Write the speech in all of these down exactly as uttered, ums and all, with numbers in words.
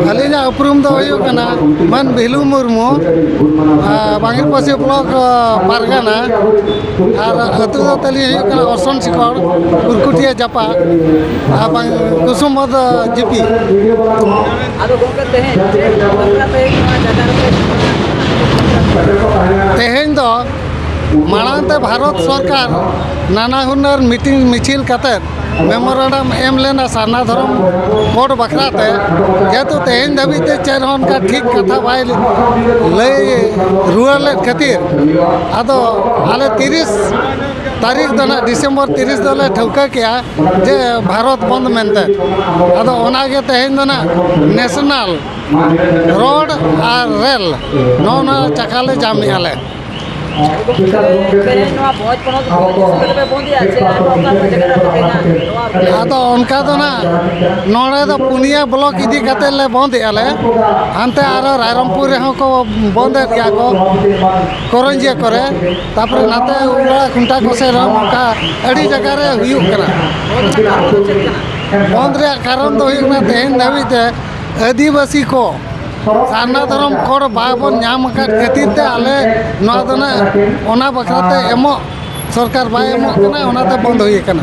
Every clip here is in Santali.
ᱟᱹᱞᱤᱧᱟᱜ ᱩᱯᱨᱩᱢ ᱫᱚ ᱦᱩᱭᱩᱜ ᱠᱟᱱᱟ ᱢᱟᱹᱱ ᱵᱤᱦᱞᱩ ᱢᱩᱨᱢᱩ, ᱟᱨ, ᱵᱟᱝᱜᱤᱨᱯᱚᱥᱤ ᱵᱞᱚᱠ, ᱟ, ᱯᱟᱨᱜᱟᱱᱟ, ᱟᱨ ᱟᱹᱛᱩ ᱫᱚ ᱛᱟᱹᱞᱤᱧ ᱦᱩᱭᱩᱜ ᱠᱟᱱᱟ ᱚᱨᱥᱚᱱ ᱥᱤᱠᱚᱲ, ᱩᱨᱠᱩᱴᱤᱭᱟᱹ ᱡᱟᱯᱟᱜ, ᱟᱨ ᱵᱟᱝ ᱠᱩᱥᱩᱢ ᱵᱚᱫ ᱡᱤᱯᱤ᱾ ᱟᱫᱚ ᱜᱚᱢᱠᱮ, ᱛᱮᱦᱮᱧ ᱪᱮᱫ ᱵᱟᱠᱷᱨᱟ ᱛᱮ ᱱᱚᱣᱟ ᱡᱟᱭᱜᱟ ᱨᱮᱯᱮ ᱛᱮᱦᱮᱧ ᱫᱚ ᱢᱟᱲᱟᱝ ᱛᱮ ᱵᱷᱟᱨᱚᱛ ᱥᱚᱨᱠᱟᱨ ᱱᱟᱱᱟ ᱦᱩᱱᱟᱹᱨ ᱢᱤᱴᱤᱝ ᱢᱤᱪᱷᱤᱞ ᱠᱟᱛᱮ ᱢᱮᱢᱳᱨᱮᱱᱰᱟᱢ ᱮᱢ ᱞᱮᱱᱟ ᱥᱟᱨᱱᱟ ᱫᱷᱚᱨᱚᱢ ᱠᱳᱰ ᱵᱟᱠᱷᱨᱟ ᱛᱮ, ᱡᱮᱦᱮᱛᱩ ᱛᱮᱦᱮᱧ ᱫᱷᱟᱹᱵᱤᱡ ᱛᱮ ᱪᱮᱫ ᱦᱚᱸ ᱚᱱᱠᱟ ᱴᱷᱤᱠ ᱠᱟᱛᱷᱟ ᱵᱟᱭ ᱞᱟᱹᱭ ᱨᱩᱣᱟᱹᱲ ᱞᱮᱫ ᱠᱷᱟᱹᱛᱤᱨ, ᱟᱫᱚ ᱟᱞᱮ ᱛᱤᱨᱤᱥ ᱛᱟᱹᱨᱤᱠᱷ ᱫᱚ ᱱᱟᱜ, ᱰᱤᱥᱮᱢᱵᱚᱨ ᱛᱤᱨᱤᱥ ᱫᱚᱞᱮ ᱴᱷᱟᱹᱣᱠᱟᱹ ᱠᱮᱜᱼᱟ ᱡᱮ ᱵᱷᱟᱨᱚᱛ ᱵᱚᱱᱫ ᱢᱮᱱᱛᱮ᱾ ᱟᱫᱚ ᱚᱱᱟᱜᱮ ᱛᱮᱦᱮᱧ ᱫᱚ ᱱᱟᱜ ᱱᱮᱥᱱᱟᱞ ᱨᱳᱰ ᱟᱨ ᱨᱮᱞ ᱱᱚᱜᱼᱚ ᱱᱚᱣᱟ ᱪᱟᱠᱟ ᱞᱮ ᱡᱟᱢᱮᱜᱼᱟ ᱞᱮ᱾ ᱛᱮᱦᱮᱧ ᱱᱚᱣᱟ ᱵᱷᱚᱸᱡᱽ ᱯᱚᱱᱚᱛ ᱵᱷᱚᱸᱡᱽ ᱫᱤᱥᱚᱢ ᱨᱮᱯᱮ ᱵᱚᱸᱫᱮᱜᱼᱟ ᱥᱮ ᱟᱨᱦᱚᱸ ᱚᱠᱟ ᱠᱚ ᱡᱟᱭᱜᱟ ᱨᱮ ᱟᱯᱮ ᱯᱮ ᱧᱟᱢ ᱱᱚᱣᱟ ᱠᱚ? ᱟᱫᱚ ᱚᱱᱠᱟ ᱫᱚ ᱱᱟᱜ ᱱᱚᱰᱮ ᱫᱚ ᱯᱩᱱᱭᱟᱹ ᱵᱞᱚᱠ ᱤᱫᱤ ᱠᱟᱛᱮ ᱞᱮ ᱵᱚᱸᱫᱮᱜᱼᱟ ᱞᱮ᱾ ᱦᱟᱱᱛᱮ ᱟᱨᱚ ᱨᱟᱭᱨᱚᱝᱯᱩᱨ ᱨᱮᱦᱚᱸ ᱠᱚ ᱵᱚᱸᱫᱮᱫ ᱜᱮᱭᱟ ᱠᱚ, ᱠᱚᱨᱚᱧᱡᱤᱭᱟᱹ ᱠᱚᱨᱮ, ᱛᱟᱯᱚᱨᱮ ᱱᱟᱛᱮ ᱩᱞᱟᱲᱟ ᱠᱷᱩᱱᱴᱟ ᱠᱚ ᱥᱮᱫ ᱨᱮᱦᱚᱸ ᱱᱚᱝᱠᱟ ᱟᱹᱰᱤ ᱡᱟᱭᱜᱟ ᱨᱮ ᱦᱩᱭᱩᱜ ᱠᱟᱱᱟ᱾ ᱵᱚᱸᱫᱽ ᱨᱮᱭᱟᱜ ᱠᱟᱨᱚᱱ ᱫᱚ ᱦᱩᱭᱩᱜ ᱠᱟᱱᱟ ᱛᱮᱦᱮᱧ ᱫᱷᱟᱹᱵᱤᱡ ᱛᱮ ᱟᱹᱫᱤᱵᱟᱹᱥᱤ ᱠᱚ ᱥᱟᱨᱱᱟ ᱫᱷᱚᱨᱚᱢ ᱠᱳᱰ ᱵᱟᱵᱚᱱ ᱧᱟᱢ ᱟᱠᱟᱫ ᱠᱷᱟᱹᱛᱤᱨ ᱛᱮ ᱟᱞᱮ ᱱᱚᱣᱟ ᱫᱚ ᱱᱟᱜ ᱚᱱᱟ ᱵᱟᱠᱷᱨᱟ ᱛᱮ ᱮᱢᱚᱜ ᱥᱚᱨᱠᱟᱨ ᱵᱟᱭ ᱮᱢᱚᱜ ᱠᱟᱱᱟ, ᱚᱱᱟᱛᱮ ᱵᱚᱱᱫ ᱦᱩᱭ ᱟᱠᱟᱱᱟ᱾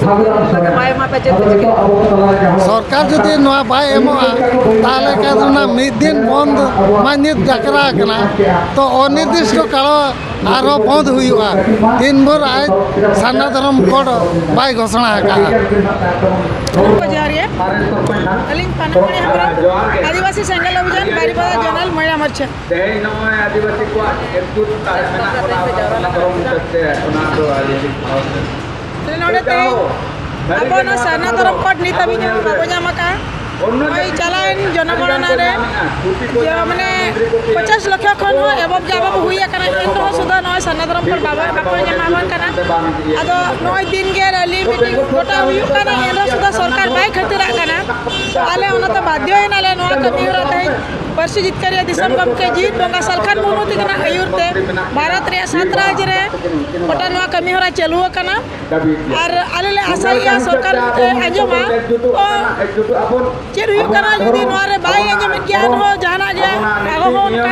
ᱥᱚᱨᱠᱟᱨ ᱵᱟᱭ ᱮᱢᱟ ᱯᱮ ᱪᱮᱫ ᱯᱮ ᱪᱤᱠᱟᱹᱭᱟ? ᱥᱚᱨᱠᱟᱨ ᱡᱩᱫᱤ ᱱᱚᱣᱟ ᱵᱟᱭ ᱮᱢᱚᱜᱼᱟ, ᱛᱟᱦᱚᱞᱮ ᱠᱷᱟᱱ ᱚᱱᱟ ᱢᱤᱫ ᱫᱤᱱ ᱵᱚᱱᱫ ᱢᱟ ᱱᱤᱛ ᱰᱟᱠᱨᱟ ᱟᱠᱟᱱᱟ, ᱛᱚ ᱚᱱᱤᱨᱫᱤᱥᱴᱚ ᱠᱟᱞᱚ ᱟᱨᱦᱚᱸ ᱵᱚᱱᱫ ᱦᱩᱭᱩᱜᱼᱟ, ᱛᱤᱱ ᱵᱷᱳᱨ ᱟᱡ ᱥᱟᱨᱱᱟ ᱫᱷᱚᱨᱚᱢ ᱠᱳᱰ ᱵᱟᱭ ᱜᱷᱳᱥᱚᱱᱟ ᱟᱠᱟᱫᱼᱟ᱾ ᱡᱚᱦᱟᱨ ᱜᱮ᱾ ᱟᱹᱞᱤᱧ ᱯᱟᱱᱟᱢᱩᱱᱤ ᱦᱮᱢᱵᱨᱚᱢ, ᱟᱹᱫᱤᱵᱟᱹᱥᱤ ᱥᱮᱸᱜᱮᱞ ᱚᱵᱷᱤᱡᱟᱱ, ᱵᱟᱨᱤᱯᱟᱫᱟ ᱡᱚᱱᱟᱞ, ᱢᱚᱭᱨᱟ ᱢᱳᱨᱪᱟ᱾ ᱛᱮᱦᱮᱧ ᱱᱚᱜᱼᱚᱭ ᱟᱹᱫᱤᱵᱟᱹᱥᱤ ᱠᱚᱣᱟᱜ ᱮᱠᱡᱩᱴ ᱛᱟᱦᱮᱸ ᱢᱮᱱᱟᱜ ᱵᱚᱱᱟ ᱚᱱᱟ ᱫᱷᱚᱨᱚᱢ ᱦᱤᱥᱟᱹᱵ ᱛᱮ, ᱚᱱᱟ ᱫᱚ ᱟᱹᱰᱤ ᱟᱹᱰᱤ ᱥᱟᱨᱦᱟᱣ᱾ ᱛᱟᱦᱞᱮ ᱱᱚᱰᱮ ᱛᱮᱦᱮᱧ ᱟᱵᱚ ᱱᱚᱣᱟ ᱥᱟᱨᱱᱟ ᱫᱷᱚᱨᱚᱢ ᱠᱳᱰ ᱱᱤᱛ ᱦᱟᱹᱵᱤᱡ ᱦᱚᱸ ᱵᱟᱵᱚ ᱧᱟᱢ ᱟᱠᱟᱫᱼᱟ᱾ ᱱᱚᱜᱼᱚᱭ ᱪᱟᱞᱟᱣᱮᱱ ᱡᱚᱱᱚᱜᱚᱬᱱᱟ ᱨᱮ ᱡᱮ ᱢᱟᱱᱮ ᱯᱚᱪᱟᱥ ᱞᱚᱠᱷᱚ ᱠᱷᱚᱱ ᱦᱚᱸ ᱮᱵᱚᱵ ᱜᱮ ᱟᱵᱚ ᱵᱚ ᱦᱩᱭ ᱟᱠᱟᱱᱟ, ᱮᱱ ᱨᱮᱦᱚᱸ ᱥᱩᱫᱷᱟ ᱱᱚᱜᱼᱚᱭ ᱥᱟᱨᱱᱟ ᱫᱷᱚᱨᱚᱢ ᱠᱚᱲ ᱵᱟᱵᱚ, ᱵᱟᱠᱚ ᱮᱢᱟᱵᱚᱱ ᱠᱟᱱᱟ᱾ ᱟᱫᱚ ᱱᱚᱜᱼᱚᱭ ᱫᱤᱱ ᱜᱮ ᱨᱮᱞᱤ ᱢᱤᱴᱤᱝ ᱜᱚᱴᱟ ᱦᱩᱭᱩᱜ ᱠᱟᱱᱟ, ᱮᱱ ᱨᱮᱦᱚᱸ ᱥᱩᱫᱷᱟ ᱥᱚᱨᱠᱟᱨ ᱵᱟᱭ ᱠᱷᱟᱹᱛᱤᱨᱟᱜ ᱠᱟᱱᱟ᱾ ᱛᱚ ᱟᱞᱮ ᱚᱱᱟᱛᱮ ᱵᱟᱫᱽᱫᱷᱚᱭᱮᱱᱟᱞᱮ ᱱᱚᱣᱟ ᱠᱟᱹᱢᱤ ᱦᱚᱨᱟ ᱛᱮᱦᱮᱧ ᱯᱟᱹᱨᱥᱤ ᱡᱤᱛᱠᱟᱹᱨᱤᱭᱟᱹ ᱫᱤᱥᱚᱢ ᱜᱚᱢᱠᱮ ᱡᱤᱛ ᱵᱚᱸᱜᱟ ᱥᱟᱞᱠᱷᱟᱱ ᱢᱩᱨᱢᱩ ᱛᱤᱠᱤᱱᱟᱜ ᱟᱹᱭᱩᱨ ᱛᱮ ᱵᱷᱟᱨᱚᱛ ᱨᱮᱭᱟᱜ ᱥᱟᱛ ᱨᱟᱡᱽ ᱨᱮ ᱜᱚᱴᱟ ᱱᱚᱣᱟ ᱠᱟᱹᱢᱤ ᱦᱚᱨᱟ ᱪᱟᱹᱞᱩ ᱟᱠᱟᱱᱟ᱾ ᱟᱨ ᱟᱞᱮ ᱞᱮ ᱟᱥᱟᱭᱮᱜᱼᱟ ᱥᱚᱨᱠᱟᱨ ᱮ ᱟᱸᱡᱚᱢᱟ᱾ ᱛᱚ ᱪᱮᱫ ᱦᱩᱭᱩᱜ ᱠᱟᱱᱟ ᱡᱩᱫᱤ ᱱᱚᱣᱟ ᱨᱮ ᱵᱟᱭ ᱟᱸᱡᱚᱢᱮᱫ ᱜᱮᱭᱟ, ᱟᱨᱦᱚᱸ ᱡᱟᱦᱟᱱᱟᱜ ᱜᱮ ᱟᱨᱦᱚᱸ ᱚᱱᱠᱟ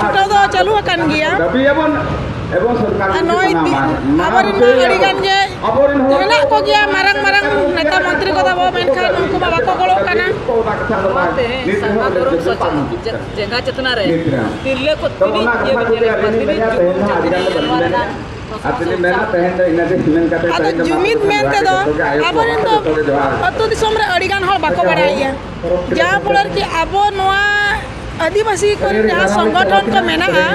ᱪᱷᱩᱴᱟᱹᱣ ᱫᱚ ᱪᱟᱹᱞᱩ ᱟᱠᱟᱱ ᱜᱮᱭᱟ᱾ ᱟᱨ ᱱᱚᱜᱼᱚᱭ ᱫᱤ-, ᱟᱵᱚᱨᱮᱱ ᱢᱟ ᱟᱹᱰᱤ ᱜᱟᱱ ᱜᱮ ᱦᱮᱱᱟᱜ ᱠᱚᱜᱮᱭᱟ ᱢᱟᱨᱟᱝ ᱢᱟᱨᱟᱝ ᱱᱮᱛᱟ ᱢᱚᱱᱛᱨᱤ ᱠᱚ ᱛᱟᱵᱚ, ᱢᱮᱱᱠᱷᱟᱱ ᱩᱱᱠᱩ ᱢᱟ ᱵᱟᱠᱚ ᱜᱚᱲᱚᱜ ᱠᱟᱱᱟ᱾ ᱱᱚᱣᱟ ᱛᱮᱦᱮᱧ ᱥᱟᱨᱱᱟ ᱫᱷᱚᱨᱚᱢ ᱥᱚᱪᱮᱛ ᱡᱮ-, ᱡᱮᱜᱟ ᱪᱮᱛᱱᱟ ᱨᱮ ᱛᱤᱨᱞᱟᱹ ᱠᱚ ᱛᱤᱱᱟᱹᱜ ᱤᱭᱟᱹ ᱵᱤᱱ ᱧᱮᱞᱮᱫ ᱠᱚᱣᱟ, ᱛᱤᱱᱟᱹᱜ ᱡᱩᱢᱤᱫ ᱧᱮᱞᱮᱫ ᱠᱚᱣᱟ, ᱱᱚᱣᱟ ᱨᱮᱱᱟᱜ ᱟᱫᱚ ᱡᱩᱢᱤᱫ ᱢᱮᱱ ᱛᱮᱫᱚ ᱟᱵᱚᱨᱮᱱ ᱫᱚ ᱟᱹᱛᱩ ᱫᱤᱥᱚᱢ ᱨᱮ ᱟᱹᱰᱤ ᱜᱟᱱ ᱦᱚᱲ ᱵᱟᱠᱚ ᱵᱟᱲᱟᱭᱟ, ᱡᱟᱦᱟᱸ ᱯᱷᱚᱞᱚ ᱨᱮ ᱠᱤ ᱟᱵᱚ ᱱᱚᱣᱟ ᱟᱹᱫᱤᱵᱟᱹᱥᱤ ᱠᱚᱨᱮᱱ ᱡᱟᱦᱟᱸ ᱥᱚᱝᱜᱚᱴᱷᱚᱱ ᱠᱚ ᱢᱮᱱᱟᱜᱼᱟ,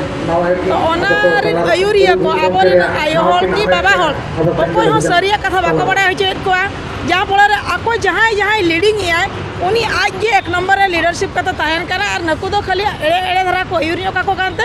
ᱛᱚ ᱚᱱᱟ ᱨᱮᱱ ᱟᱹᱭᱩᱨᱤᱭᱟᱹ ᱠᱚ ᱟᱵᱚᱨᱮᱱ ᱟᱭᱳ ᱦᱚᱲ ᱠᱤ ᱵᱟᱵᱟ ᱦᱚᱲ ᱚᱠᱚᱭ ᱦᱚᱸ ᱥᱟᱹᱨᱤᱭᱟᱜ ᱠᱟᱛᱷᱟ ᱵᱟᱠᱚ ᱵᱟᱲᱟᱭ ᱦᱚᱪᱚᱭᱮᱫ ᱠᱚᱣᱟ, ᱡᱟᱦᱟᱸ ᱯᱷᱚᱞᱚ ᱨᱮ ᱟᱠᱚ ᱡᱟᱦᱟᱸᱭ ᱡᱟᱦᱟᱸᱭ ᱞᱤᱰᱤᱝ ᱮᱜᱼᱟᱭ ᱩᱱᱤ ᱟᱡ ᱜᱮ ᱮᱠ ᱱᱚᱢᱵᱚᱨ ᱨᱮ ᱞᱤᱰᱟᱨᱥᱤᱯ ᱠᱟᱛᱮ ᱛᱟᱦᱮᱱ ᱠᱟᱱᱟ ᱟᱨ ᱱᱩᱠᱩ ᱫᱚ ᱠᱷᱟᱹᱞᱤ ᱮᱲᱮ ᱮᱲᱮ ᱫᱷᱟᱨᱟ ᱠᱚ ᱟᱹᱭᱩᱨ ᱧᱚᱜ ᱠᱟᱠᱚ ᱠᱟᱱᱛᱮ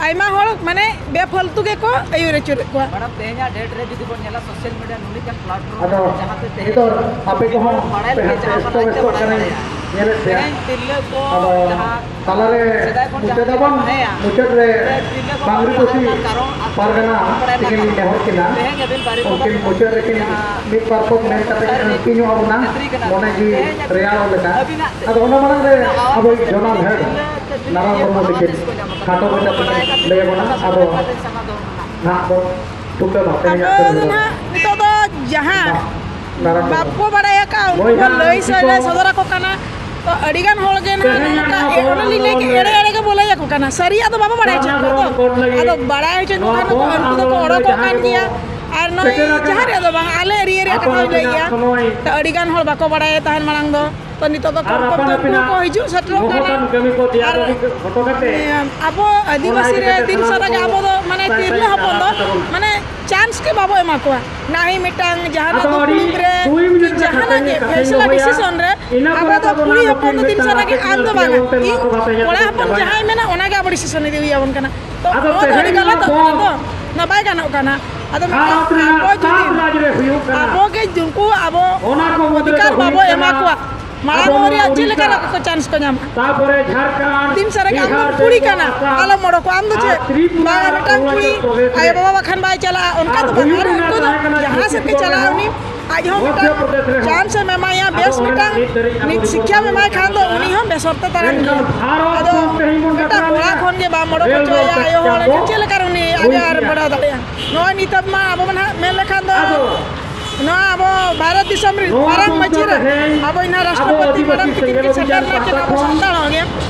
ᱟᱭᱢᱟ ᱦᱚᱲ ᱢᱟᱱᱮ ᱵᱮᱯᱷᱟᱞᱛᱩ ᱜᱮᱠᱚ ᱟᱹᱭᱩᱨ ᱟᱹᱪᱩᱨᱮᱫ ᱠᱚᱣᱟ᱾ ᱢᱮᱰᱟᱢ, ᱛᱮᱦᱮᱧᱟᱜ ᱰᱮᱴ ᱨᱮ ᱡᱩᱫᱤ ᱵᱚᱱ ᱧᱮᱞᱟ ᱥᱳᱥᱟᱞ ᱢᱤᱰᱤᱭᱟ ᱱᱩᱱᱟᱹᱜ ᱜᱟᱱ ᱯᱞᱟᱴᱯᱷᱚᱨᱢ ᱟᱫᱚ ᱡᱟᱦᱟᱸ ᱛᱮ ᱛᱮᱦᱮᱧ ᱱᱤᱛᱚᱜ ᱟᱯᱮ ᱠᱚᱦᱚᱸ ᱵᱟᱲᱟᱭ ᱯᱮ ᱞᱟᱹᱜᱤᱫ ᱦᱟᱸᱜ ᱡᱟᱦᱟᱸ ᱵᱟᱲᱟᱭ ᱛᱮ ᱵᱮᱥᱛᱚ ᱵᱟᱲᱟᱭ ᱠᱟᱱᱟ᱾ ᱫᱟᱲᱮᱭᱟᱜᱼᱟ᱾ ᱧᱮᱞᱮᱫ ᱯᱮᱭᱟ᱾ ᱛᱮᱦᱮᱧ ᱛᱤᱨᱞᱟᱹ ᱠᱚ ᱟᱫᱚ ᱡᱟᱦᱟᱸ ᱛᱟᱞᱟᱨᱮ ᱥᱮᱫᱟᱭ ᱠᱷᱚᱱ ᱢᱩᱪᱟᱹᱫ ᱡᱟᱦᱟᱸ ᱟᱵᱚᱱ, ᱛᱟᱦᱮᱸᱭᱟ, ᱢᱩᱪᱟᱹᱫ ᱨᱮ ᱛᱤᱨᱞᱟᱹ ᱠᱚ ᱵᱟᱝᱨᱤ ᱵᱟᱝ ᱯᱟᱹᱥᱤ ᱛᱟᱦᱮᱸ ᱠᱟᱨᱚᱱ ᱟᱠᱚ ᱯᱟᱨᱜᱟᱱᱟ ᱵᱟᱲᱟᱭ ᱛᱤᱠᱤᱱ ᱞᱤᱧ ᱱᱮᱦᱚᱨ ᱠᱤᱱᱟ᱾ ᱛᱮᱦᱮᱧ ᱟᱹᱵᱤᱱ ᱵᱟᱨᱮ ᱩᱱᱠᱤᱱ ᱠᱚ ᱢᱩᱪᱟᱹᱫ ᱨᱮᱠᱤᱱ ᱡᱟᱦᱟᱸ ᱢᱤᱫ ᱵᱟᱨ ᱯᱚᱫ ᱢᱮᱱ ᱠᱟᱛᱮ ᱠᱤᱱ ᱟᱹᱲᱛᱤ ᱧᱚᱜ ᱟᱵᱚᱱᱟ, ᱛᱮᱦᱮᱧ ᱢᱚᱱᱮ ᱡᱤᱣᱤ ᱟᱹᱵᱤᱱᱟᱜ ᱨᱮᱭᱟᱲ ᱞᱮᱠᱟ᱾ ᱟᱹᱵᱤᱱᱟᱜ ᱟᱫᱚ ᱚᱱᱟ ᱢᱟᱲᱟᱝ ᱨᱮ ᱟᱵᱚᱭᱤᱡ ᱡᱚᱱᱟᱞ ᱦᱮᱰ ᱱᱟᱨᱟᱭᱚᱱ ᱢᱩᱨᱢᱩ ᱛᱤᱠᱤᱱ ᱠᱷᱟᱴᱚ ᱢᱟᱪᱷᱟ ᱛᱮᱠᱤᱱ ᱞᱟᱹᱭ ᱟᱵᱚᱱᱟ᱾ ᱟᱫᱚ ᱱᱟᱦᱟᱜ ᱵᱚᱱ ᱛᱷᱩᱠᱟᱹᱢᱟ ᱛᱮᱦᱮᱧᱟᱜ ᱟᱵᱚ ᱠᱟᱹᱢᱤ ᱫᱚ ᱦᱚᱨᱟ᱾ ᱱᱟᱦᱟᱜ ᱱᱤᱛᱚᱜ ᱫᱚ ᱡᱟᱦᱟᱸ ᱢᱟ, ᱱᱟᱨᱟᱭᱚᱱ ᱢᱩᱨᱢᱩ᱾ ᱵᱟᱠᱚ ᱵᱟᱲᱟᱭ ᱟᱠᱟᱫ, ᱩᱱᱠᱩ ᱵᱚᱭᱦᱟ ᱵᱚᱱ ᱞᱟᱹᱭ ᱥᱮ ᱢᱤᱥᱤ ᱠᱚ, ᱞᱮ ᱥᱚᱫᱚᱨ ᱟᱠᱚ ᱠᱟᱱᱟ᱾ ᱛᱚ ᱟᱹᱰᱤ ᱜᱟᱱ ᱦᱚᱲ ᱜᱮ ᱱᱟᱦᱟᱜ ᱛᱮᱦᱮᱧᱟᱜ ᱱᱚᱝᱠᱟ ᱱᱚᱣᱟ ᱮ-, ᱚᱱᱟ ᱞᱤᱧ ᱞᱟᱹᱭ ᱠᱮᱫ, ᱮᱲᱮ ᱮᱲᱮ ᱜᱮ ᱵᱚ ᱞᱟᱹᱭ ᱟᱠᱚ ᱠᱟᱱᱟ, ᱥᱟᱹᱨᱤᱭᱟᱜ ᱫᱚ ᱵᱟᱵᱚ ᱵᱟᱲᱟᱭ ᱦᱚᱪᱚᱭᱮᱫ ᱠᱚᱣᱟ᱾ ᱟᱫᱚ ᱵᱟᱲᱟᱭ ᱦᱚᱪᱚ ᱠᱚ ᱠᱷᱟᱱ ᱫᱚ ᱩᱱᱠᱩ ᱫᱚᱠᱚ ᱚᱰᱚᱠᱚᱜ ᱠᱟᱱ ᱜᱮᱭᱟ᱾ ᱟᱨ ᱱᱚᱜᱼᱚᱭ ᱡᱟᱦᱟᱸ ᱨᱮᱭᱟᱜ ᱫᱚ ᱵᱟᱝ, ᱟᱞᱮ ᱮᱨᱤᱭᱟ ᱨᱮᱭᱟᱜ ᱠᱟᱛᱷᱟᱧ ᱞᱟᱹᱭᱮᱜᱼᱟ᱾ ᱛᱚ ᱟᱹᱰᱤ ᱜᱟᱱ ᱦᱚᱲ ᱵᱟᱠᱚ ᱵᱟᱲᱟᱭ ᱛᱟᱦᱮᱱ ᱢᱟᱲᱟᱝ ᱫᱚ᱾ ᱛᱚ ᱱᱤᱛᱚᱜ ᱫᱚ ᱟᱨ ᱠᱚᱲᱟ ᱟᱯᱟᱱ ᱦᱚᱯᱚᱱ ᱟᱹᱯᱤᱱᱟᱜ ᱠᱚ ᱦᱤᱡᱩᱜ ᱥᱮᱴᱮᱨᱚᱜ ᱢᱚᱦᱚᱛᱟᱱ ᱠᱟᱱᱟ᱾ ᱠᱟᱹᱢᱤ ᱠᱚ ᱛᱮᱭᱟᱨ ᱟᱨ, ᱤᱫᱤ ᱦᱚᱴᱚ ᱠᱟᱛᱮ, ᱮᱸ, ᱟᱵᱚ ᱚᱱᱟ ᱟᱹᱫᱤᱵᱟᱹᱥᱤ ᱤᱫᱤ ᱨᱮ ᱠᱟᱛᱮ ᱫᱤᱱ ᱥᱟᱱᱟᱢ ᱥᱟᱨᱟ ᱜᱮ ᱠᱚ ᱟᱵᱚ ᱫᱚ ᱢᱟᱱᱮ ᱥᱟᱭ ᱥᱟᱭ ᱛᱤᱨᱞᱟᱹ ᱦᱚᱯᱚᱱ ᱫᱚ ᱛᱟᱵᱚᱱ᱾ ᱢᱟᱱᱮ ᱪᱟᱱᱥ ᱜᱮ ᱵᱟᱵᱚ ᱮᱢᱟ ᱠᱚᱣᱟ᱾ ᱱᱟᱹᱦᱤ ᱢᱤᱫᱴᱟᱝ ᱡᱟᱦᱟᱱᱟᱜ ᱟᱫᱚ ᱫᱚ ᱟᱹᱰᱤ ᱠᱩᱲᱤ ᱨᱮ ᱠᱩᱲᱤ ᱢᱤᱱᱤᱴ ᱠᱤ ᱨᱮ ᱡᱟᱦᱟᱱᱟᱜ ᱠᱟᱛᱷᱟᱧ, ᱜᱮ ᱠᱟᱛᱷᱟᱧ ᱯᱷᱮᱥᱞᱟ ᱫᱚᱦᱚᱭᱟ᱾ ᱰᱤᱥᱤᱥᱚᱱ ᱨᱮ ᱤᱱᱟᱹ ᱟᱵᱚ ᱯᱚᱨᱮ ᱫᱚ ᱛᱟᱵᱚᱱᱟ ᱠᱩᱲᱤ ᱟᱫᱚ ᱦᱚᱯᱚᱱ ᱯᱷᱤᱨ ᱫᱚ ᱫᱤᱱ ᱢᱤᱫᱴᱟᱝ ᱥᱟᱨᱟ ᱜᱮ ᱟᱨᱴᱤᱠᱮᱞ ᱟᱢ ᱫᱚ ᱵᱟᱝᱟ᱾ ᱧᱮᱞ ᱛᱮ ᱱᱚᱣᱟ ᱤᱧ ᱠᱚ ᱠᱟᱛᱷᱟ ᱧᱮᱞ ᱠᱚᱲᱟ ᱛᱮ ᱦᱚᱯᱚᱱ ᱪᱟᱵᱟᱭᱟ᱾ ᱡᱟᱦᱟᱸᱭ ᱢᱮᱱᱟ ᱚᱱᱟ ᱜᱮ ᱟᱵᱚ ᱰᱤᱥᱤᱥᱚᱱ ᱤᱫᱤ ᱦᱩᱭ ᱟᱵᱚᱱ ᱠᱟᱱᱟ᱾ ᱛᱚ ᱟᱫᱚ ᱱᱚᱣᱟ ᱫᱚ ᱟᱹᱰᱤ ᱛᱮᱦᱮᱧ ᱜᱟᱞᱟᱛᱚᱜ ᱱᱚᱣᱟ ᱠᱟᱱᱟ ᱛᱚ, ᱵᱚᱱᱫᱷ ᱱᱚᱣᱟ ᱵᱟᱭ ᱜᱟᱱᱚᱜ ᱠᱟᱱᱟ᱾ ᱟᱫᱚ ᱢᱤᱫᱴᱟᱝ ᱵᱷᱟᱨᱚᱛ ᱨᱮᱱᱟᱜ ᱟᱵᱚ ᱡᱩᱫᱤ ᱥᱟᱛ ᱨᱟᱡᱽ ᱨᱮ ᱦᱩᱭᱩᱜ ᱠᱟᱱᱟ᱾ ᱟᱵᱚ ᱜᱮ ᱩᱱᱠᱩ ᱟᱵᱚ ᱚᱱᱟ ᱠᱚ ᱢᱩᱫᱽ ᱨᱮ ᱚᱫᱷᱤᱠᱟᱨ ᱫᱚ ᱵᱟᱵᱚ ᱦᱩᱭᱩᱜ ᱮᱢᱟ ᱠᱟᱱᱟ ᱠᱚᱣᱟ, ᱢᱟᱲᱟᱝ ᱟᱵᱚ ᱦᱚᱲ ᱱᱚᱣᱟ ᱨᱮᱭᱟᱜ ᱪᱮᱫ ᱞᱮᱠᱟ ᱩᱲᱤᱥᱥᱟ, ᱨᱮ ᱠᱚ ᱪᱟᱱᱥ ᱠᱚ ᱧᱟᱢᱟ? ᱛᱟᱯᱚᱨᱮ ᱡᱷᱟᱲᱠᱷᱚᱸᱰ, ᱫᱤᱱ ᱥᱟᱨᱮ ᱜᱮ ᱟᱢ ᱵᱤᱦᱟᱨ, ᱫᱚᱢ ᱠᱩᱲᱤ ᱵᱮᱝᱜᱚᱞ, ᱠᱟᱱᱟ, ᱟᱥᱟᱢ ᱟᱞᱚᱢ ᱚᱰᱚᱠᱚᱜᱼᱟ᱾ ᱟᱢ ᱫᱚ ᱟᱨ ᱪᱮᱫ? ᱛᱨᱤᱯᱩᱨᱟ, ᱵᱟᱝᱟ, ᱢᱤᱫᱴᱟᱝ ᱚᱨᱩᱱᱟᱪᱚᱞ ᱠᱩᱲᱤ ᱯᱨᱚᱫᱮᱥ ᱟᱭᱳ ᱨᱮᱱᱟᱜ ᱵᱟᱵᱟ ᱵᱟᱠᱷᱟᱱ ᱵᱟᱭ ᱪᱟᱞᱟᱜᱼᱟ, ᱚᱱᱠᱟ ᱟᱨ ᱫᱚ ᱵᱟᱝ᱾ ᱦᱩᱭᱩᱜ ᱟᱨ ᱩᱱᱠᱩ ᱫᱚ ᱨᱮᱱᱟᱜ ᱠᱟᱱᱟ ᱡᱟᱦᱟᱸ ᱥᱮᱫ ᱜᱮ ᱪᱷᱚᱛᱤᱥᱜᱚᱲ ᱪᱟᱞᱟᱜᱼᱟ, ᱨᱮᱦᱚᱸ, ᱩᱱᱤ ᱟᱡ ᱦᱚᱸ ᱢᱚᱫᱷᱭᱚ ᱢᱤᱫᱴᱟᱝ ᱯᱨᱚᱫᱮᱥ ᱨᱮᱦᱚᱸ᱾ ᱪᱟᱱᱥ ᱮᱢ ᱮᱢᱟᱭᱟ, ᱟᱫᱚ ᱵᱮᱥ ᱚᱸᱰᱮᱱᱟᱜ ᱢᱤᱫᱴᱟᱝ ᱱᱤᱛ ᱫᱷᱟᱹᱨᱤᱡ ᱟᱵᱚ ᱱᱤᱛ ᱫᱚᱵᱚᱱ ᱥᱤᱠᱠᱷᱟ ᱮᱢ ᱮᱢᱟᱭ ᱠᱷᱟᱱ ᱫᱚ ᱩᱱᱤ ᱦᱚᱸ ᱵᱮᱥᱚᱨᱛᱮ ᱫᱟᱬᱟᱱ ᱢᱮᱱᱠᱷᱟᱱ ᱜᱮᱭᱟ᱾ ᱵᱷᱟᱨᱚᱛ ᱟᱫᱚ ᱠᱚ ᱛᱮᱦᱮᱧ ᱵᱚᱱ ᱢᱤᱫᱴᱟᱝ ᱠᱟᱛᱷᱟ ᱠᱚᱲᱟ ᱞᱮᱱᱟ᱾ ᱠᱷᱚᱱ ᱜᱮ ᱵᱟᱢ ᱚᱰᱚᱠ ᱨᱮᱞ ᱦᱚᱪᱚᱭᱟ, ᱨᱳᱰ ᱟᱭᱳ ᱦᱚᱲ ᱠᱚ ᱪᱮᱫ ᱞᱮᱠᱟ ᱨᱮ ᱩᱱᱤ ᱟᱜᱮ ᱦᱩᱭ ᱟᱨ ᱠᱮᱭᱟ᱾ ᱵᱟᱲᱦᱟᱣ ᱫᱟᱲᱮᱭᱟᱜᱼᱟ? ᱱᱚᱜᱼᱚᱭ ᱱᱤᱛᱚᱜ ᱢᱟ ᱟᱵᱚ ᱢᱟ ᱱᱟᱦᱟᱜ ᱢᱮᱱ ᱞᱮᱠᱷᱟᱱ ᱫᱚ ᱟᱫᱚ ᱱᱚᱣᱟ ᱟᱵᱚ ᱵᱷᱟᱨᱚᱛ ᱫᱤᱥᱚᱢ ᱨᱤᱱ ᱱᱚᱣᱟ ᱢᱟᱨᱟᱝ ᱫᱚ ᱢᱟᱹᱡᱷᱤ ᱨᱮ ᱛᱮᱦᱮᱧ ᱟᱵᱚᱭᱤᱡ ᱱᱟᱦᱟᱜ ᱟᱵᱚ ᱨᱟᱥᱴᱨᱚᱯᱚᱛᱤ ᱟᱹᱫᱤᱵᱟᱹᱥᱤ ᱢᱟᱨᱟᱝ ᱛᱮᱠᱤᱱ ᱥᱮᱸᱜᱮᱞ ᱠᱤᱱ ᱚᱵᱷᱤᱡᱟᱱ ᱥᱮᱴᱮᱨ ᱞᱮᱱᱟ ᱯᱟᱦᱴᱟ ᱠᱤᱱ ᱟᱵᱚ ᱠᱷᱚᱱ ᱥᱟᱱᱛᱟᱲ ᱦᱚᱲ ᱜᱮ᱾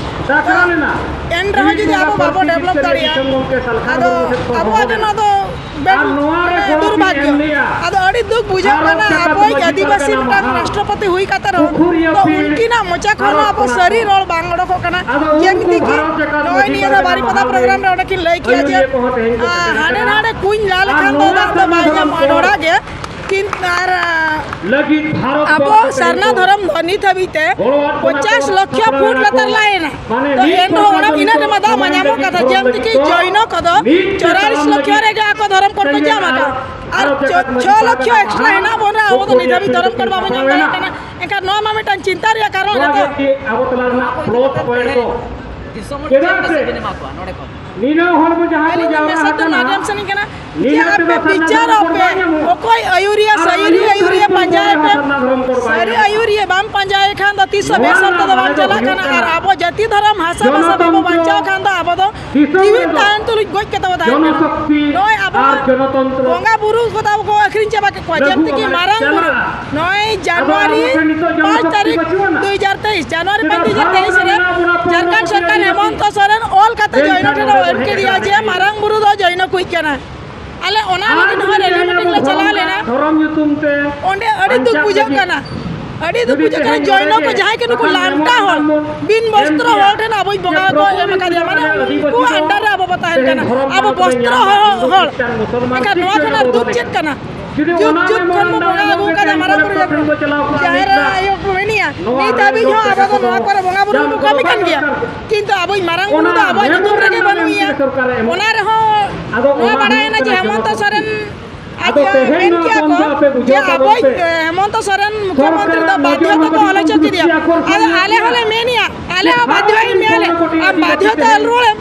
ᱰᱟᱠᱨᱟ ᱛᱚ ᱞᱮᱱᱟ᱾ ᱮᱱ ᱨᱮᱦᱚᱸ ᱡᱩᱫᱤ ᱟᱵᱚ ᱵᱟᱵᱚ ᱰᱮᱵᱷᱞᱚᱯ ᱫᱟᱲᱮᱭᱟᱜᱼᱟ, ᱟᱨ ᱱᱚᱣᱟ ᱨᱮ ᱟᱫᱚ ᱜᱚᱢᱠᱮ ᱥᱟᱞᱠᱷᱟᱱ ᱟᱵᱚᱣᱟᱜ ᱫᱚ ᱱᱚᱣᱟ ᱫᱚ ᱵᱮᱰ-, ᱟᱨ ᱱᱚᱣᱟ ᱨᱮ ᱢᱟᱱᱮ ᱜᱚᱢᱠᱮ ᱫᱩᱨᱵᱷᱟᱜᱽᱭᱚ᱾ ᱮᱢ ᱞᱟᱹᱭᱟ᱾ ᱟᱫᱚ ᱟᱹᱰᱤ ᱫᱩᱠ ᱵᱩᱡᱷᱟᱹᱜ ᱠᱟᱱᱟ, ᱟᱵᱚᱭᱤᱡ ᱟᱹᱫᱤᱵᱟᱹᱥᱤ ᱢᱤᱫᱴᱟᱝ ᱨᱟᱥᱴᱨᱚᱯᱚᱛᱤ ᱦᱩᱭ ᱠᱟᱛᱮ ᱨᱮᱦᱚᱸ ᱛᱚ ᱩᱱᱠᱤᱱᱟᱜ ᱢᱚᱪᱟ ᱠᱷᱚᱱ ᱦᱚᱸ ᱟᱵᱚ ᱥᱟᱹᱨᱤ ᱨᱚᱲ ᱵᱟᱝ ᱚᱰᱚᱠᱚᱜ ᱠᱟᱱᱟ᱾ ᱡᱮᱢᱛᱤ ᱠᱤ ᱱᱚᱜᱼᱚᱭ ᱱᱤᱭᱟᱹ ᱫᱷᱟᱣ ᱵᱟᱨᱤᱯᱟᱫᱟ ᱯᱨᱳᱜᱨᱟᱢ ᱨᱮ ᱚᱸᱰᱮ ᱠᱤᱱ ᱞᱟᱹᱭ ᱠᱮᱭᱟ ᱡᱮ, ᱟᱹᱭᱩᱨᱤᱭᱟᱹ ᱠᱚᱦᱚᱸ ᱛᱮᱦᱮᱧ ᱠᱚ ᱟᱸ, ᱥᱮᱴᱮᱨ ᱦᱟᱸᱰᱮ ᱟᱠᱟᱱᱟ᱾ ᱱᱟᱰᱮ ᱠᱩᱧ ᱞᱟ ᱟᱨ ᱞᱮᱠᱷᱟᱱ ᱫᱚ ᱱᱚᱣᱟ ᱫᱟᱜ ᱫᱚ ᱵᱟᱭ ᱥᱟᱨᱱᱟ ᱫᱷᱚᱨᱚᱢ ᱧᱟᱢᱚᱜᱼᱟ ᱠᱚ ᱰᱷᱚᱲᱟ ᱜᱮ᱾ ᱠᱤᱱ-, ᱟᱨ, ᱟᱸ, ᱞᱟᱹᱜᱤᱫ ᱵᱷᱟᱨᱚᱛ ᱟᱵᱚ ᱵᱚᱨᱥᱚ ᱥᱟᱨᱱᱟ ᱫᱷᱚᱨᱚᱢ ᱫᱚ ᱱᱤᱛ ᱦᱟᱹᱵᱤᱡ ᱛᱮ ᱜᱚᱲᱚᱣᱟᱫ ᱵᱚᱱᱟ ᱯᱚᱧᱪᱟᱥ ᱠᱚ, ᱞᱚᱠᱷᱚ ᱥᱟᱯᱲᱟᱣ ᱯᱷᱩᱴ ᱮᱱᱟ ᱠᱚ᱾ ᱞᱟᱛᱟᱨ ᱞᱟᱭ ᱮᱱᱟ᱾ ᱢᱟᱱᱮ ᱛᱚ ᱢᱤᱫ ᱮᱱ ᱨᱮᱦᱚᱸ ᱯᱚᱨᱠᱟᱨ ᱚᱱᱟ ᱫᱚ ᱤᱱᱟᱹᱜ ᱱᱤᱛᱚᱜ ᱨᱮᱢᱟ ᱫᱟᱜ ᱢᱟ ᱥᱚᱢᱟᱡᱽ ᱧᱟᱢᱚᱜ ᱞᱟᱹᱜᱤᱫ ᱠᱟᱛᱷᱟ, ᱫᱷᱚᱨᱚᱢ ᱡᱮᱢᱛᱤ ᱞᱟᱹᱜᱤᱫ ᱠᱤ ᱫᱚ ᱡᱚᱭᱱᱚ ᱠᱚᱫᱚ ᱢᱤᱫ ᱛᱮ ᱪᱚᱣᱨᱟᱞᱤᱥ ᱛᱟᱲᱟᱢ ᱞᱚᱠᱷᱚ ᱞᱟᱹᱜᱤᱫ ᱨᱮᱜᱮ ᱟᱠᱚ ᱫᱷᱚᱨᱚᱢ ᱠᱚᱨᱢᱚ ᱥᱮᱸᱜᱮᱞ ᱧᱟᱢ ᱟᱨ ᱟᱠᱟᱫ᱾ ᱟᱨ ᱟᱨᱚ ᱪᱚ-, ᱪᱮᱛᱟᱱ ᱪᱷᱚ ᱢᱟᱹᱡᱷᱤ ᱞᱚᱠᱷᱚ ᱯᱟᱨᱜᱟᱱᱟ ᱮᱠᱥᱴᱨᱟ ᱦᱮᱱᱟᱜ ᱵᱚᱱ ᱨᱮᱦᱚᱸ ᱟᱵᱚ ᱫᱚ ᱱᱤᱛ ᱫᱷᱟᱹᱵᱤᱡ ᱫᱷᱚᱨᱚᱢ ᱠᱚᱨᱢᱚ ᱵᱟᱵᱚᱱ ᱧᱟᱢ ᱥᱟᱯᱲᱟᱣ ᱫᱟᱲᱮᱭᱟᱜ ᱮᱱᱟ᱾ ᱠᱟᱱᱟ᱾ ᱮᱱᱠᱷᱟᱱ ᱱᱚᱣᱟ ᱢᱟ ᱢᱤᱫᱴᱟᱝ ᱪᱤᱱᱛᱟ ᱨᱮᱭᱟᱜ ᱠᱟᱨᱚᱱ ᱱᱚᱣᱟ ᱠᱟᱱᱟ᱾ ᱜᱮ ᱟᱵᱚ ᱛᱟᱞᱟ ᱨᱮᱱᱟᱜ ᱯᱞᱟᱥ ᱯᱚᱭᱮᱱᱴ ᱫᱚ᱾ ᱫᱤᱥᱚᱢ ᱪᱮᱫᱟᱜ ᱥᱮ ᱪᱮᱫ ᱵᱮᱱ ᱮᱢᱟ ᱠᱚᱣᱟ ᱱᱚᱰᱮ ᱠᱷᱚᱱ? ᱱᱤᱱᱟᱹ ᱦᱚᱲ ᱵᱚ ᱡᱟᱦᱟᱸ ᱵᱚ ᱟᱹᱞᱤᱧ ᱫᱚ ᱡᱟᱣᱨᱟ ᱢᱮᱥᱮᱡ ᱫᱚ ᱟᱠᱟᱱᱟ, ᱱᱚᱣᱟ ᱜᱮ ᱮᱢ ᱥᱟᱱᱟᱧ ᱠᱟᱱᱟ ᱡᱮ ᱱᱤᱱᱟᱹ ᱟᱯᱮ ᱛᱮᱫᱚ ᱥᱟᱨᱱᱟ ᱵᱤᱪᱟᱨᱚᱜ ᱫᱷᱚᱨᱚᱢ ᱠᱚᱨ ᱯᱮ, ᱵᱟᱭ ᱧᱟᱢᱚᱜ᱾ ᱚᱠᱚᱭ ᱟᱹᱭᱩᱨᱤᱭᱟᱹ ᱟᱨ ᱥᱟᱹᱭᱩᱨᱤᱭᱟᱹ ᱟᱹᱭᱩᱨᱤᱭᱟᱹ ᱟᱹᱭᱩᱨᱤᱭᱟᱹ ᱟᱹᱭᱩᱨᱤᱭᱟᱹ ᱯᱟᱸᱡᱟᱭ ᱯᱮ᱾ ᱥᱟᱨᱱᱟ ᱫᱷᱚᱨᱚᱢ ᱠᱚᱨ ᱵᱟᱭ ᱥᱟᱹᱨᱤ ᱧᱟᱢᱚᱜ᱾ ᱟᱹᱭᱩᱨᱤᱭᱟᱹ ᱵᱟᱢ ᱯᱟᱸᱡᱟᱭ ᱠᱷᱟᱱ ᱫᱚ ᱛᱤᱥ ᱦᱚᱸ ᱱᱚᱣᱟ ᱵᱮᱥ ᱦᱚᱨ ᱨᱮᱱᱟᱜ ᱛᱮᱫᱚ ᱵᱟᱢ ᱢᱟᱱᱮ ᱫᱚ ᱪᱟᱞᱟᱜ ᱦᱩᱭᱩᱜ ᱠᱟᱱᱟ᱾ ᱠᱟᱱᱟ ᱟᱨ ᱟᱵᱚ ᱡᱟᱹᱛᱤ ᱫᱷᱚᱨᱚᱢ ᱦᱟᱥᱟ ᱵᱷᱟᱥᱟ ᱵᱟᱵᱚ ᱡᱚᱱᱚᱛᱚᱱᱛᱨᱚ ᱵᱟᱧᱪᱟᱣ ᱠᱷᱟᱱ ᱫᱚ ᱟᱵᱚ ᱫᱚ ᱫᱤᱥᱚᱢ ᱡᱤᱣᱤᱫ ᱨᱮᱫᱚ ᱛᱟᱦᱮᱱ ᱛᱩᱞᱩᱡ ᱜᱚᱡ ᱠᱟᱛᱮ ᱵᱚ ᱛᱟᱦᱮᱱ ᱠᱟᱱᱟ᱾ ᱡᱚᱱᱚᱥᱚᱠᱛᱤ ᱱᱚᱜᱼᱚᱭ ᱟᱵᱚ ᱟᱨ ᱢᱟ ᱡᱚᱱᱚᱛᱚᱱᱛᱨᱚ ᱵᱚᱸᱜᱟ ᱵᱩᱨᱩ ᱠᱚ ᱛᱟᱵᱚ ᱠᱚ ᱟᱹᱠᱷᱨᱤᱧ ᱪᱟᱵᱟ ᱠᱮᱫ ᱠᱚᱣᱟ᱾ ᱞᱟᱹᱜᱩ ᱡᱮᱢᱛᱤ ᱠᱤ ᱟᱢᱟᱨ ᱢᱟᱨᱟᱝ ᱵᱩᱨᱩ ᱪᱟᱞᱟᱜᱼᱟ᱾ ᱱᱚᱜᱼᱚᱭ ᱟᱫᱚ ᱟᱵᱚ ᱡᱟᱱᱩᱣᱟᱨᱤ ᱴᱷᱮᱱ ᱱᱤᱛᱚᱜ ᱯᱟᱸᱪ ᱡᱚᱱᱚᱥᱚᱠᱛᱤ ᱛᱟᱹᱨᱤᱠᱷ ᱵᱟᱹᱪᱩᱜ ᱟᱱᱟ᱾ ᱫᱩᱭ ᱦᱟᱡᱟᱨ ᱛᱮᱭᱤᱥ, ᱡᱟᱱᱩᱣᱟᱨᱤ ᱪᱮᱫᱟᱜ ᱯᱟᱸᱪ ᱫᱩᱭ ᱦᱟᱡᱟᱨ ᱵᱷᱟᱨᱚᱛ ᱛᱮᱭᱤᱥ ᱨᱮ ᱨᱮᱱᱟᱜ ᱚᱱᱟ ᱯᱩᱨᱟᱹ ᱡᱷᱟᱲᱠᱷᱚᱸᱰ ᱯᱩᱨᱟᱹ ᱥᱚᱨᱠᱟᱨ ᱡᱚᱛᱚ ᱦᱮᱢᱚᱱᱛᱚ ᱥᱚᱨᱮᱱ ᱚᱞ ᱠᱟᱛᱮ ᱡᱚᱭᱱᱚ ᱴᱷᱮᱱ ᱮ ᱮᱢ ᱠᱮᱫᱮᱭᱟ ᱡᱮ ᱢᱟᱨᱟᱝ ᱵᱩᱨᱩ ᱫᱚ ᱡᱚᱭᱱᱚ ᱠᱩᱡ ᱠᱟᱱᱟ᱾ ᱟᱞᱮ ᱚᱱᱟ ᱟᱨ ᱞᱟᱹᱜᱤᱫ ᱦᱚᱸ ᱡᱩᱫᱤ ᱨᱮᱞᱤ ᱛᱮᱦᱮᱧ ᱢᱤᱴᱤᱝ ᱟᱵᱚ ᱞᱮ ᱪᱟᱞᱟᱣ ᱫᱷᱚᱨᱚᱢ ᱞᱮᱱᱟ᱾ ᱜᱟᱲ, ᱫᱷᱚᱨᱚᱢ ᱧᱩᱛᱩᱢ ᱛᱮ ᱚᱸᱰᱮ ᱟᱹᱰᱤ ᱫᱩᱠ ᱵᱟᱧᱪᱟᱣ ᱵᱩᱡᱷᱟᱹᱜ ᱞᱟᱹᱜᱤᱫ ᱠᱟᱱᱟ᱾ ᱟᱹᱰᱤ ᱫᱩᱠ ᱵᱩᱡᱷᱟᱹᱜ ᱠᱟᱱᱟ᱾ ᱡᱚᱭᱱᱚ ᱠᱚ ᱡᱟᱦᱟᱸᱭ ᱠᱚ ᱱᱩᱠᱩ ᱞᱟᱱᱴᱟ ᱦᱚᱲ, ᱵᱤᱱ ᱵᱚᱥᱛᱨᱚ ᱦᱚᱲ ᱴᱷᱮᱱ ᱟᱵᱚᱭᱤᱡ ᱵᱚᱸᱜᱟ ᱠᱚ ᱮᱢ ᱟᱠᱟᱫᱮᱭᱟ, ᱢᱟᱱᱮ ᱩᱱᱠᱩ under ᱨᱮ ᱟᱵᱚ ᱵᱚ ᱛᱟᱦᱮᱱ ᱠᱟᱱᱟ᱾ ᱟᱵᱚ ᱵᱚᱥᱛᱨᱚ ᱦᱚᱲ, ᱮᱱᱠᱷᱟᱱ ᱱᱚᱣᱟ ᱠᱷᱚᱱ ᱟᱨ ᱫᱩᱠ ᱪᱮᱫ ᱠᱟᱱᱟ? ᱡᱩᱜᱽ ᱡᱩᱜᱽ ᱠᱷᱚᱱ ᱵᱚ ᱵᱚᱸᱜᱟ ᱟᱹᱜᱩ ᱠᱟᱫᱟ ᱢᱟᱨᱟᱝ ᱵᱩᱨᱩ ᱡᱟᱦᱮᱨ ᱟᱭᱳ ᱠᱚ ᱢᱮᱱᱮᱭᱟ, ᱱᱤᱛ ᱦᱟᱹᱵᱤᱡ ᱦᱚᱸ ᱟᱵᱚ ᱫᱚ ᱱᱚᱣᱟ ᱠᱚᱨᱮ ᱵᱚᱸᱜᱟ ᱵᱩᱨᱩ ᱵᱚ ᱠᱟᱹᱢᱤ ᱠᱟᱱ ᱜᱮᱭᱟ, ᱠᱤᱱᱛᱩ ᱟᱵᱚᱭᱤᱡ ᱢᱟᱨᱟᱝ ᱵᱩᱨᱩ ᱫᱚ ᱟᱵᱚᱣᱟᱜ ᱧᱩᱛᱩᱢ ᱨᱮᱜᱮ ᱵᱟᱹᱱᱩᱜ ᱮᱭᱟ᱾ ᱚᱱᱟ ᱨᱮᱦᱚᱸ ᱱᱚᱣᱟ ᱵᱟᱲᱟᱭᱮᱱᱟ ᱡᱮ ᱦᱮᱢᱚᱱᱛᱚ ᱥᱚᱨᱮᱱ ᱟᱡ ᱢᱮᱱ ᱠᱮᱭᱟ ᱠᱚ ᱡᱮ ᱟᱵᱚᱭᱤᱡ, ᱮ, ᱦᱮᱢᱚᱱᱛᱚ ᱥᱚᱨᱮᱱ ᱢᱩᱠᱷᱭᱚᱢᱚᱱᱛᱨᱤ ᱫᱚ ᱵᱟᱫᱽᱫᱷᱚ ᱛᱮᱠᱚ ᱚᱞ ᱦᱚᱪᱚ ᱠᱮᱫᱮᱭᱟ᱾ ᱟᱫᱚ ᱟᱞᱮ ᱦᱚᱸᱞᱮ ᱢᱮᱱᱮᱭᱟ, ᱟᱞᱮ ᱦᱚᱸ ᱵᱟᱫᱽᱫᱷᱚ ᱮᱢ ᱢᱮᱭᱟᱞᱮ, ᱟᱢ ᱵᱟᱫᱽᱫᱷᱚ ᱛᱮ ᱚᱞ ᱨᱩᱣᱟᱹᱲᱮᱢ,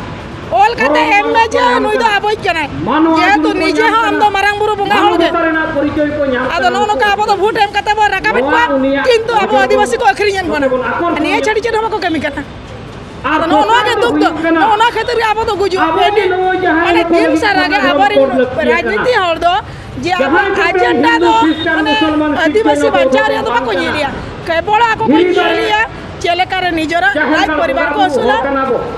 ᱚᱞ ᱠᱟᱛᱮ ᱮᱢ ᱢᱮ ᱡᱮ ᱱᱩᱭ ᱫᱚ ᱟᱵᱚᱭᱤᱡ ᱠᱟᱱᱟᱭ, ᱡᱮᱦᱮᱛᱩ ᱱᱤᱡᱮ ᱦᱚᱸ ᱟᱢ ᱫᱚ ᱢᱟᱨᱟᱝ ᱵᱩᱨᱩ ᱵᱚᱸᱜᱟ ᱦᱚᱲ ᱜᱮ᱾ ᱟᱫᱚ ᱱᱚᱜᱼᱚ ᱱᱚᱝᱠᱟ ᱟᱵᱚ ᱫᱚ ᱵᱷᱳᱴ ᱮᱢ ᱠᱟᱛᱮ ᱵᱚᱱ ᱨᱟᱠᱟᱵᱮᱫ ᱠᱚᱣᱟ, ᱠᱤᱱᱛᱩ ᱟᱵᱚ ᱟᱹᱫᱤᱵᱟᱹᱥᱤ ᱠᱚ ᱟᱹᱠᱷᱨᱤᱧᱮᱫ ᱵᱚᱱᱟ, ᱱᱤᱭᱟᱹ ᱪᱷᱟᱹᱲᱤ ᱪᱮᱫ ᱦᱚᱸ ᱵᱟᱠᱚ ᱠᱟᱹᱢᱤ ᱠᱟᱱᱟ᱾ ᱟᱫᱚ ᱱᱚᱜᱼᱚ ᱱᱚᱣᱟ ᱜᱮ ᱫᱩᱠ ᱫᱚ, ᱱᱚᱜᱼᱚ ᱱᱚᱣᱟ ᱠᱷᱟᱹᱛᱤᱨ ᱜᱮ ᱟᱵᱚ ᱫᱚ ᱜᱩᱡᱩᱜ ᱟᱹᱰᱤ, ᱢᱟᱱᱮ ᱫᱤᱱ ᱥᱟᱨᱟ ᱜᱮ ᱟᱵᱚᱨᱮᱱ ᱨᱟᱡᱽᱱᱤᱛᱤ ᱦᱚᱲ ᱫᱚ ᱡᱮ ᱟᱵᱚ ᱟᱡᱮᱱᱰᱟ ᱫᱚ ᱢᱟᱱᱮ ᱟᱹᱫᱤᱵᱟᱹᱥᱤ ᱵᱟᱧᱪᱟᱣ ᱨᱮᱭᱟᱜ ᱫᱚ ᱵᱟᱠᱚ ᱧᱮᱞᱮᱜᱼᱟ, ᱠᱮᱵᱚᱞ ᱟᱠᱚ ᱠᱚ ᱧᱮᱞᱮᱜᱼᱟ ᱪᱮᱫ ᱞᱮᱠᱟᱨᱮ ᱱᱤᱡᱮᱨᱟᱜ ᱟᱡ ᱯᱚᱨᱤᱵᱟᱨ ᱠᱚ ᱟᱹᱥᱩᱞᱟ,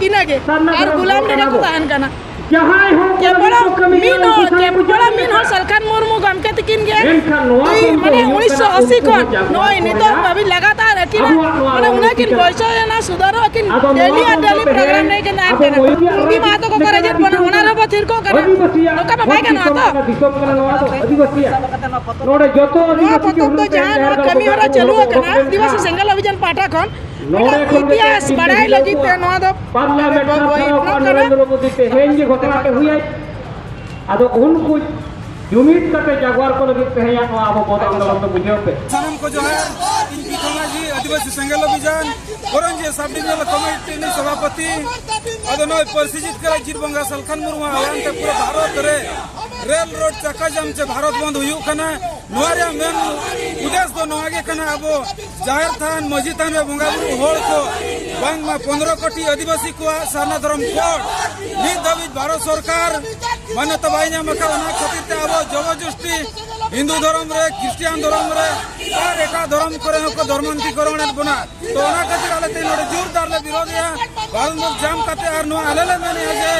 ᱤᱱᱟᱹᱜᱮ, ᱟᱨ ᱜᱩᱞᱟᱢ ᱨᱮᱜᱮ ᱠᱚ ᱛᱟᱦᱮᱱ ᱠᱟᱱᱟ᱾ ᱠᱮᱵᱚᱞ ᱢᱤᱫ ᱦᱚᱲ, ᱠᱮᱵᱚᱞ ᱢᱤᱫ ᱦᱚᱲ ᱥᱟᱞᱠᱷᱟᱱ ᱢᱩᱨᱢᱩ ᱜᱚᱢᱠᱮ ᱛᱟᱹᱠᱤᱱ ᱜᱮ ᱢᱟᱱᱮ ᱩᱱᱤᱥᱥᱚ ᱟᱥᱤ ᱠᱷᱚᱱ ᱱᱚᱜᱼᱚᱭ ᱱᱤᱛᱚᱜ ᱦᱟᱹᱵᱤᱡ ᱞᱟᱜᱟᱛᱟᱨ ᱟᱹᱠᱤᱱᱟᱜ ᱢᱟᱱᱮ ᱩᱱᱟᱹᱜ ᱠᱤᱱ ᱵᱚᱭᱥᱚᱭᱮᱱᱟ, ᱥᱩᱫᱷᱟᱹᱨᱚᱜ ᱟᱹᱠᱤᱱ ᱰᱮᱞᱤ ᱟᱨ ᱰᱮᱞᱤ ᱯᱨᱳᱜᱨᱟᱢ ᱨᱮ ᱠᱤᱱ ᱛᱟᱦᱮᱱ ᱠᱟᱱᱟ᱾ ᱩᱱᱠᱤᱱ ᱢᱟ ᱟᱫᱚ ᱠᱚ ᱨᱮᱡᱮᱫ ᱵᱚᱱᱟ, ᱚᱱᱟ ᱨᱮᱦᱚᱸ ᱵᱚ ᱛᱷᱤᱨ ᱠᱚᱜ ᱠᱟᱱᱟ᱾ ᱱᱚᱝᱠᱟ ᱢᱟ ᱵᱟᱭ ᱜᱟᱱᱚᱜᱼᱟ ᱛᱚ᱾ ᱱᱚᱰᱮ ᱡᱚᱛᱚ ᱱᱚᱣᱟ ᱯᱚᱛᱚᱵ ᱫᱚ ᱡᱟᱦᱟᱸ ᱱᱚᱣᱟ ᱠᱟᱹᱢᱤ ᱦᱚᱨᱟ ᱪᱟᱹᱞᱩ ᱟᱠᱟᱱᱟ ᱟᱹᱫᱤᱵᱟᱹᱥᱤ ᱥᱮᱸᱜᱮᱞ ᱚᱵᱷᱤᱡᱟᱱ ᱯᱟᱦᱴᱟ ᱠᱷᱚᱱ, ᱢᱤᱫᱴᱟᱝ ᱤᱛᱤᱦᱟᱥ ᱵᱟᱲᱟᱭ ᱞᱟᱹᱜᱤᱫ ᱛᱮ ᱱᱚᱣᱟ ᱫᱚ ᱯᱟᱨᱞᱟᱢᱮᱱᱴ ᱵᱚ ᱵᱚᱭ ᱥᱟᱱᱛᱟᱲ ᱠᱟᱱᱟ᱾ ᱱᱚᱨᱮᱱᱫᱨᱚ ᱢᱳᱫᱤ ᱛᱮᱦᱮᱧ ᱡᱮ ᱜᱷᱚᱴᱚᱱᱟ ᱛᱮ ᱦᱩᱭ ᱟᱭ, ᱟᱫᱚ ᱩᱱᱠᱩ ᱡᱩᱢᱤᱫ ᱠᱟᱛᱮ ᱡᱟᱜᱣᱟᱨ ᱠᱚ ᱞᱟᱹᱜᱤᱫ ᱛᱮᱦᱮᱧᱟᱜ ᱱᱚᱣᱟ ᱟᱵᱚ ᱵᱚᱫ ᱟᱱᱫᱳᱞᱚᱱ ᱫᱚ ᱵᱩᱡᱷᱟᱹᱣ ᱯᱮ᱾ ᱥᱟᱱᱟᱢ ᱠᱚ ᱡᱚᱦᱟᱨ, ᱤᱧ ᱯᱤᱴᱷᱟᱹ ᱢᱟᱹᱡᱷᱤ ᱟᱹᱫᱤᱵᱟᱹᱥᱤ ᱥᱮᱸᱜᱮᱞ ᱚᱵᱷᱤᱡᱟᱱ ᱠᱚᱨᱚᱧᱡᱤᱭᱟᱹ ᱥᱟᱵ ᱰᱤᱵᱤᱡᱚᱱᱟᱞ ᱠᱚᱢᱤᱴᱤ ᱨᱤᱱᱤᱡ ᱥᱚᱵᱷᱟᱯᱚᱛᱤ᱾ ᱟᱫᱚ ᱱᱚᱜᱼᱚᱭ ᱯᱟᱹᱨᱥᱤ ᱡᱤᱛᱠᱟᱹᱨ ᱟᱡ ᱡᱤᱨ ᱵᱚᱸᱜᱟ ᱥᱟᱞᱠᱷᱟᱱ ᱢᱩᱨᱢᱩ ᱟᱜ ᱟᱭᱟᱱ ᱛᱮ ᱯᱩᱨᱟᱹ ᱵᱷᱟᱨᱚᱛ ᱨᱮ ᱨᱮᱞ ᱨᱳᱰ ᱪᱟᱠᱟ ᱡᱟᱢ ᱪᱮ ᱵᱷᱟᱨᱚᱛ ᱵᱚᱱᱫ ᱦᱩᱭᱩᱜ ᱠᱟᱱᱟ᱾ ᱱᱚᱣᱟ ᱨᱮᱭᱟᱜ ᱢᱮᱱ ᱩᱫᱮᱥ ᱫᱚ ᱱᱚᱣᱟ ᱜᱮ ᱠᱟᱱᱟ, ᱟᱵᱚ ᱡᱟᱦᱮᱨ ᱛᱷᱟᱱ, ᱢᱟᱹᱡᱷᱤ ᱛᱷᱟᱱ ᱨᱮ ᱵᱚᱸᱜᱟ ᱵᱩᱨᱩ ᱦᱚᱲ ᱠᱚ ᱵᱟᱝᱢᱟ ᱯᱚᱱᱫᱽᱨᱚ ᱠᱳᱴᱤ ᱟᱹᱫᱤᱵᱟᱹᱥᱤ ᱠᱚᱣᱟᱜ ᱥᱟᱨᱱᱟ ᱫᱷᱚᱨᱚᱢ ᱠᱳᱰ ᱱᱤᱛ ᱫᱷᱟᱹᱵᱤᱡ ᱵᱷᱟᱨᱚᱛ ᱥᱚᱨᱠᱟᱨ ᱢᱟᱱᱭᱚᱛᱟ ᱵᱟᱭ ᱧᱟᱢ ᱟᱠᱟᱫ᱾ ᱚᱱᱟ ᱠᱷᱟᱹᱛᱤᱨ ᱛᱮ ᱟᱵᱚ ᱡᱚᱵᱚᱨᱡᱚᱥᱴᱤ ᱦᱤᱱᱫᱩ ᱫᱷᱚᱨᱚᱢ ᱨᱮ, ᱠᱷᱨᱤᱥᱴᱤᱭᱟᱱ ᱫᱷᱚᱨᱚᱢ ᱨᱮ ᱟᱨ ᱮᱴᱟᱜ ᱫᱷᱚᱨᱚᱢ ᱠᱚᱨᱮ ᱦᱚᱸᱠᱚ ᱫᱷᱚᱨᱢᱟᱱᱛᱤᱠᱚᱨᱚᱱᱮᱫ ᱵᱚᱱᱟ᱾ ᱛᱚ ᱚᱱᱟ ᱠᱷᱟᱹᱛᱤᱨ ᱟᱞᱮ ᱛᱮᱦᱮᱧ ᱱᱚᱰᱮ ᱡᱳᱨᱫᱟᱨ ᱞᱮ ᱵᱤᱨᱳᱫᱷᱮᱜᱼᱟ᱾ ᱵᱷᱟᱨᱚᱛ ᱵᱚᱱᱫᱷ ᱡᱟᱢ ᱠᱟᱛᱮ ᱟᱨ ᱱᱚᱣᱟ ᱟᱞᱮ ᱞᱮ ᱢᱮᱱᱮᱜᱼᱟ ᱡᱮ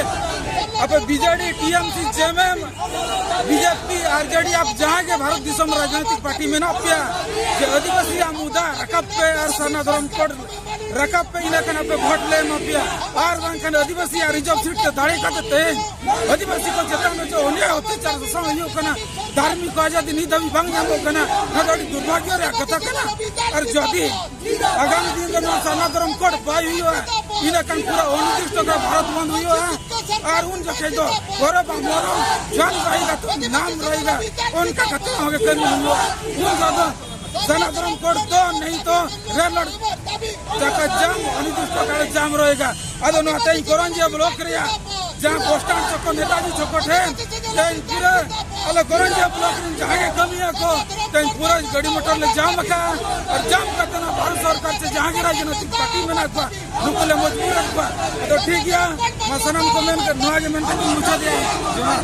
ᱟᱯᱮ ᱵᱤᱡᱮᱰᱤ, ᱴᱤᱮᱢᱥᱤ, ᱡᱮᱢᱮᱢ, ᱵᱤᱡᱮᱯᱤ, ᱟᱨᱡᱮᱰᱤ, ᱟᱯ ᱡᱟᱦᱟᱸ ᱜᱮ ᱵᱷᱟᱨᱚᱛ ᱫᱤᱥᱚᱢ ᱨᱟᱡᱽᱱᱳᱭᱛᱤᱠ ᱯᱟᱨᱴᱤ ᱢᱮᱱᱟᱜ ᱯᱮᱭᱟ, ᱡᱮ ᱟᱹᱫᱤᱵᱟᱹᱥᱤᱭᱟᱜ ᱢᱩᱫᱟ ᱨᱟᱠᱟᱵ ᱯᱮ ᱟᱨ ᱥᱟᱨᱱᱟ ᱫᱷᱚᱨᱚᱢ ᱠᱳᱰ ᱨᱟᱠᱟᱵ ᱯᱮ, ᱤᱱᱟᱹ ᱠᱷᱟᱱ ᱟᱯᱮ ᱵᱷᱳᱴ ᱞᱮ ᱮᱢᱟ ᱯᱮᱭᱟ᱾ ᱟᱨ ᱵᱟᱝᱠᱷᱟᱱ ᱟᱹᱫᱤᱵᱟᱹᱥᱤᱭᱟᱜ ᱨᱤᱡᱟᱨᱵᱷ ᱥᱤᱴ ᱛᱮ ᱫᱟᱲᱮ ᱠᱟᱛᱮ ᱛᱮᱦᱮᱧ ᱟᱹᱫᱤᱵᱟᱹᱥᱤ ᱠᱚ ᱪᱮᱛᱟᱱ ᱨᱮ ᱡᱮ ᱚᱱᱭᱟᱭ ᱚᱛᱛᱟᱪᱟᱨ ᱥᱟᱥᱚᱱ ᱦᱩᱭᱩᱜ ᱠᱟᱱᱟ, ᱫᱷᱟᱨᱢᱤᱠ ᱟᱡᱟᱫᱤ ᱱᱤᱛ ᱫᱷᱟᱹᱵᱤᱡ ᱵᱟᱝ ᱧᱟᱢᱚᱜ ᱠᱟᱱᱟ, ᱱᱚᱣᱟ ᱫᱚ ᱟᱹᱰᱤ ᱫᱩᱨᱵᱷᱟᱜᱭᱚ ᱨᱮᱭᱟᱜ ᱠᱟᱛᱷᱟ ᱠᱟᱱᱟ᱾ ᱟᱨ ᱡᱩᱫᱤ ᱟᱜᱟᱢᱤ ᱫᱤᱱ ᱨᱮ ᱱᱚᱣᱟ ᱥᱟᱨᱱᱟ ᱫᱷᱚᱨᱚᱢ ᱠᱳᱰ ᱵᱟᱭ ᱦᱩᱭᱩᱜᱼᱟ, ᱤᱱᱟᱹ ᱠᱷᱟᱱ ᱯᱩᱨᱟᱹ ᱚᱱᱤᱨᱫᱤᱥᱴᱚ ᱠᱟᱞ ᱵᱷᱟᱨᱚᱛ ᱵᱚᱱᱫ ᱦᱩᱭᱩᱜᱼᱟ᱾ ᱟᱨ ᱩᱱ ᱡᱚᱠᱷᱮᱡ ᱫᱚ ᱜᱚᱨᱚᱵ ᱟᱨ ᱢᱚᱨᱚᱢ, ᱡᱟᱱ ᱨᱟᱦᱮᱜᱟ ᱛᱚ ᱱᱟᱢ ᱨᱟᱦᱮᱜᱟ, ᱚᱱᱠᱟ ᱠᱟᱛᱮ ᱦᱚᱸ ᱜᱮ ᱠᱟᱹᱢᱤ ᱦᱩᱭᱩᱜᱼᱟ᱾ ᱩᱱ ᱫᱚ ᱟᱫᱚ ᱥᱟᱨᱱᱟ ᱫᱷᱚᱨᱚᱢ ᱠᱳᱰ ᱫᱚ ᱱᱤᱛ ᱫᱚ ᱨᱮᱞ ᱨᱳᱰ ᱪᱟᱠᱟ ᱡᱟᱢ, ᱚᱱᱤᱨᱫᱤᱥᱴᱚ ᱠᱟᱞ ᱡᱟᱢ ᱨᱟᱦᱮᱜᱟ᱾ ᱟᱫᱚ ᱱᱚᱣᱟ ᱛᱮᱦᱮᱧ ᱠᱚᱨᱚᱧᱡᱤᱭᱟ ᱵᱞᱚᱠ ᱨᱮᱭᱟᱜ ᱡᱟᱦᱟᱸ ᱵᱚᱥ ᱥᱴᱟᱱᱰ ᱪᱚᱠᱚ ᱱᱮᱛᱟᱡᱤ ᱪᱚᱠᱚ ᱴᱷᱮᱱ ᱛᱮᱦᱮᱧ ᱯᱩᱨᱟᱹ ᱟᱞᱮ ᱠᱚᱨᱚᱧᱡᱤᱭᱟ ᱵᱞᱚᱠ ᱨᱮᱱ ᱡᱟᱦᱟᱸᱭ ᱜᱮ ᱠᱟᱹᱢᱤᱭᱟ ᱠᱚ, ᱛᱮᱦᱮᱧ ᱯᱩᱨᱟᱹ ᱜᱟᱹᱰᱤ ᱢᱚᱴᱚᱨ ᱞᱮ ᱡᱟᱢ ᱟᱠᱟᱫᱼᱟ᱾ ᱟᱨ ᱡᱟᱢ ᱠᱟᱛᱮ ᱱᱚᱣᱟ ᱵᱷᱟᱨᱚᱛ ᱥᱚᱨᱠᱟᱨ ᱪᱮ ᱡᱟᱦᱟᱸ ᱜᱮ ᱨᱟᱡᱽᱱᱳᱭᱛᱤᱠ ᱯᱟᱨᱴᱤ ᱢᱮᱱᱟᱜ ᱠᱚᱣᱟ, ᱱᱩᱠᱩ ᱞᱮ ᱢᱚᱡᱽᱵᱩᱨᱮᱫ ᱠᱚᱣᱟ᱾ ᱟᱫᱚ ᱴᱷᱤᱠ ᱜᱮᱭᱟ, ᱢᱟ ᱥᱟᱱᱟᱢ ᱠᱚ ᱢᱮᱱ ᱠᱮᱫ, ᱱᱚᱣᱟ ᱜᱮ ᱢᱮᱱ ᱠᱟᱛᱮ ᱢᱩᱪᱟᱹᱫᱮᱜᱼᱟ᱾ ᱡᱚᱦᱟᱨ᱾